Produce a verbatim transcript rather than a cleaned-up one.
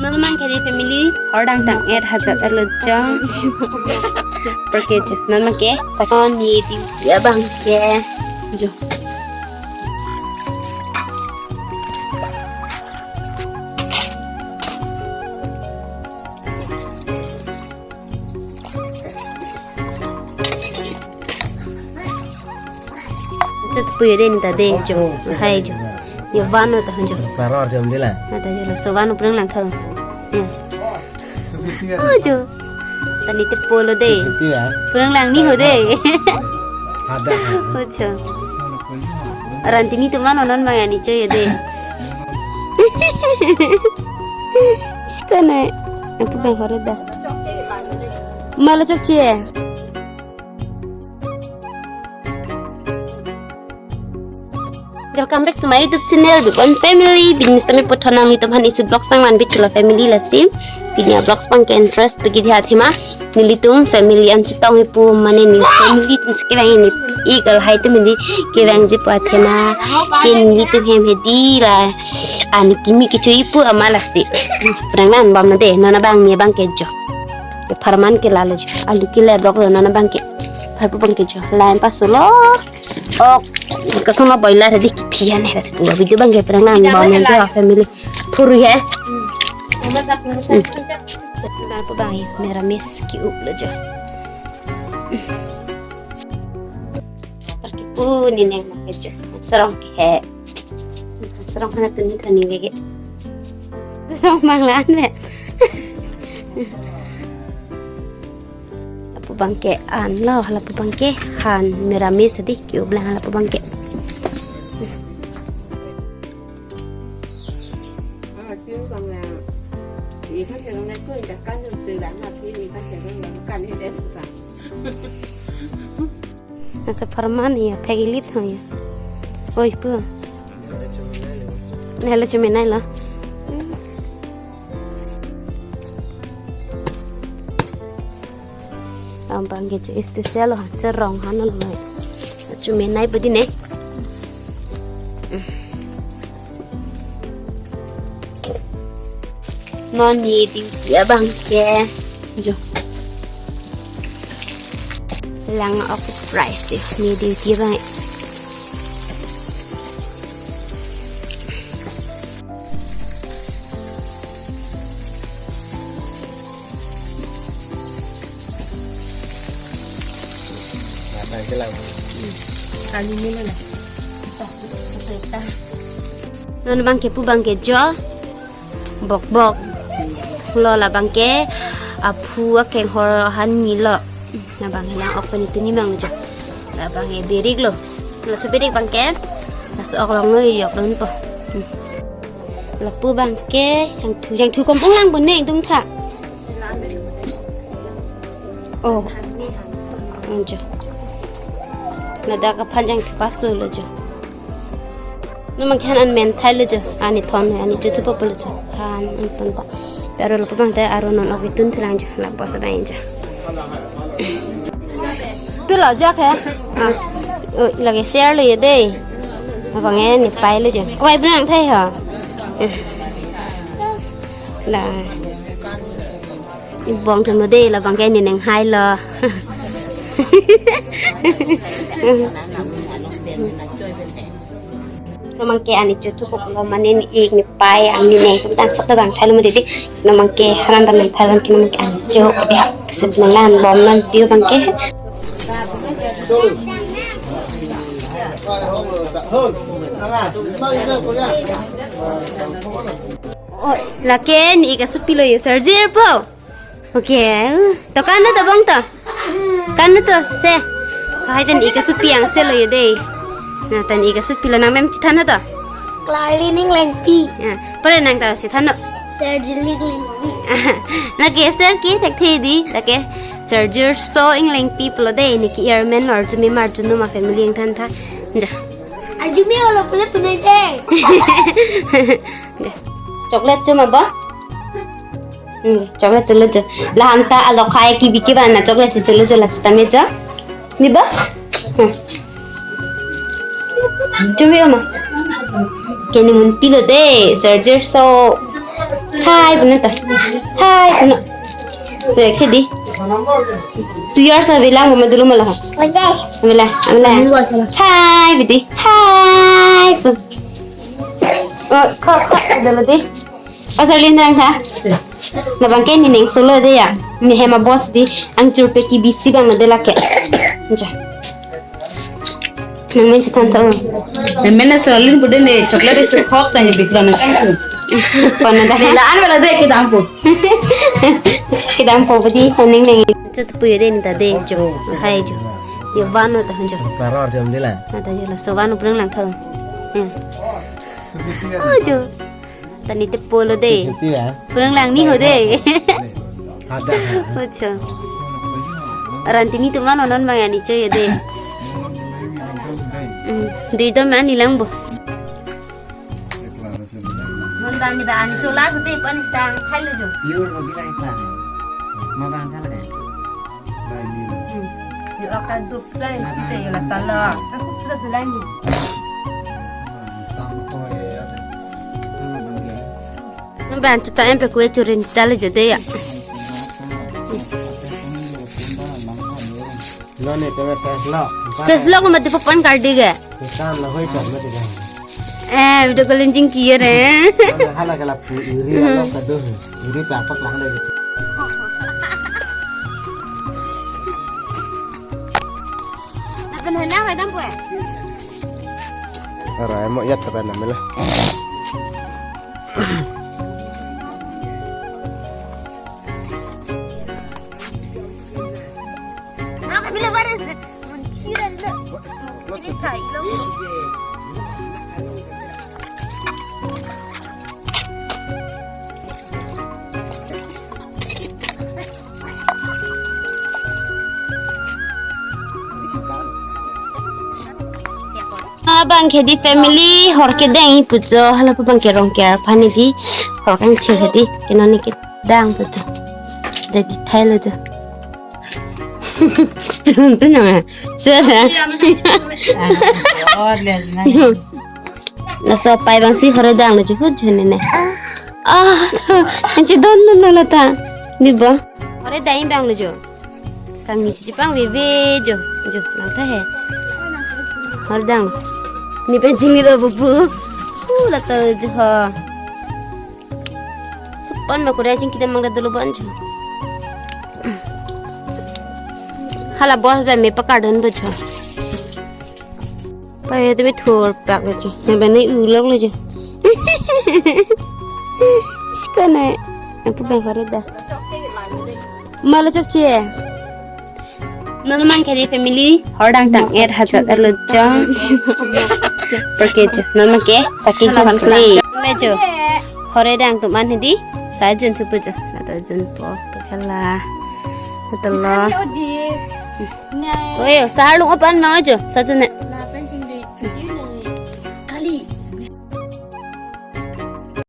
Non abangke dei family, hordang tang et hajat alo jong. Perke jo, non abangke, sakon ni di ya abangke. Jo. Chot puyo dei ta dei jo. Hai jo. Yo vano ta jo. Paror jom dila. Ata jo lo so vano purang lang thang. Ya. Oh jo. Tani te polo dei. Purang lang ni ho dei. Ada. Oh jo. Rantini teman onon bang ani cho yo dei. Iskana. Aku bang hore da. Mala chokche. Welcome back to my YouTube channel, Bibon Family. Pini sitame puthot nanglitum aphan isi vlog sangman bichilo family lasi. Pini a vlogs abangke interest pagi dia thema. Nelitum family an chetong ipu mane ne family atum si kevang ne ik alhai atum ne kevangji pu athema. Ke nelitum hem hedi la. Ani kimi kecho ipu amat lasi. Purang nangbomnon dei, non abang ne abangke jo. Ke pharman ke lalo jo. Alu kele brok lo non abangke. Pharpu abangke jo. Lain paso lo. Ok. Kasong lo boiler hedi kiphian he lasi pu. Video abangke purang nangbomnon dei family. Thuru he. Hmm. Pharpu abang he. Meramis ke-up lo jo. Pharpu ne neng abangke jo. Serong ke. Serong hana tuni thani lagi. Serong manglan me. Lapu abangke an lo, lapu abangke han meramis hedi ke-up lang lapu abangke. Laso pharman ya, phek ilit ho ya. Oi pu. Nelo chumenai lo. Abangke jo special lo, serong han lo. Chumenai pu dei ne. Non ne duty abangke. Jo. Lang ok price ne duty abang. Kali ni mana? Non abangke pu abangke jo. Bokbok. Lo labangke aphu akeng hor han ni lo. Labang lang ok pani tuni mang jo. Labangke birik lo. Laso birik abangke. Laso ok long lo yok dun po. Hmm. Lapu abangke jangthu, jangthu kompung lang bun ne ingtung tha. Oh. Anjo. Ladak aphan jangthu paso lo jo. Non abangke han an menthai lo jo. Ani thon, ani chuchu popo lo jo. Han an ton ta. Pero lapu abangke aro non ok itun thulang jo. Lapu asa bang jo. Pilo jak he? Ah. Oh, lake share lo yo dei. Abangke ne pai lo jo. Koi benang thai ho. La. Ibong thum lo dei, labangke ne neng hai lo. Labangke ani chuchu popo lo mane ne ik ne pai ani neng tum tang sat abang thai lo mati dei. Labangke han an ta menthai abangke labangke ani cho dei. Sip nang lan bom non dei abangke. Oh, lake ne ik asopi lo yo, Sergio po. Okay, uh, to kan to bong to. Kan to se. Hai tan ik asopi angse lo yo dei. Na tan ik asopi lo nang mem chethan to. Clarlin Englengpi. Ya, pare nang ta chethan no. Sergio Englengpi. Lake Sergio thekthe dei, lake Sergio so Englengpi pulo dei, ne ke-irmen lo, arjumeme arjunoma family ingthan tha. Ja. Arjume olo pule punai dei. Chocolate choma bo? Hmm, chocolate cholo jo. Lahan ta alok hai kibi kiba na chocolate si cholo jo last time jo. Ni bo? Hmm. Chumi oma. Ke ne munpi lo dei, Sergio so. Hi, pu nang ta. Hi, pu nang. Dei, khe dei. Two years avelang, mama dulu malah. Avelang, avelang. Hi, pu dei. Hi, pu. Oh, kho, kho, dulu dei. Oh, sorry, nang ha. Labang ke nening solo dei ya. Ne hem a-boss dei. Angchur pe kebisi abang dei lake. Ja. Nang men chethan tha. Nang men na Serlin pu dei ne chocolate chokhok ta ne bikra na kan. Ko na da. Ne la-an wala dei kedam pu. Kedam pu pu dei, nang nang. Cho tu pu yo dei ne ta dei jo. Hai jo. Yo vano ta jo. Klaro arjom dei la. Ada jo la so vano purang lang tha. Hmm. Oh jo. Tani te polo dei. Purang lang ni ho dei. Ada. Ocho. Rantini tu mano non bang ani cho yo dei. Hmm. Dei do mani lang bo. Mon bang ni ba ani chola so dei pan tang khai lo jo. Pure mo bilai klan. Ma bang kala dei. Hmm. Yo aka dup lai, kita yo la talo. Aku sudah bilang ni. Nang ban chuta em pe kue churin tal jo dei ya. Lo ne te face lock. Face lock ma dipo pan kar di ge. Kan lo hoi kan ma diga. Eh, video calling jing kiye re. Hala kala pu iri alo kado. Iri pe apak lang dei. Lapen hai lang hai dam pue. Ara emo yat kata namela. Ang kabila baris. Munchiran lo. Ini thai lo. Abang ke dei family hor kedeng-i pu jo, hala pu abang ke Rongker aphan ni dei hor kangchir he dei, keno ni kedang pu jo. Dei dei thai lo jo. Tum nang, ah. Sir. Laso apai abang si hor dang lo jo, hut jo ne ne. Ah, anchi don don lo lata. Dei bo. Hor dang abang lo jo. Kangni si pang veve jo, jo, nang ta he. Hor dang. Ne pen jingni ro bubu. Pu la to jo ho. Pan ma kore jing kita mang da dolo ban jo. Hala boss ba me pakar don bo jo. Pave tumi thur pak lo jo. Nang bang ne ulok lo jo. Iska nai. Aku bang kare da. Malo chokche. Non abang ke dei family hor dang tang et hajat alo jong. Perke jo. Non abang ke saki jo han kle. Me jo. Hor dang atum an he dei. Sa jun thupo jo. Nata jun po. Pakhala. Nata lo. Oi, sahar lung apan mang ajo, satu ne.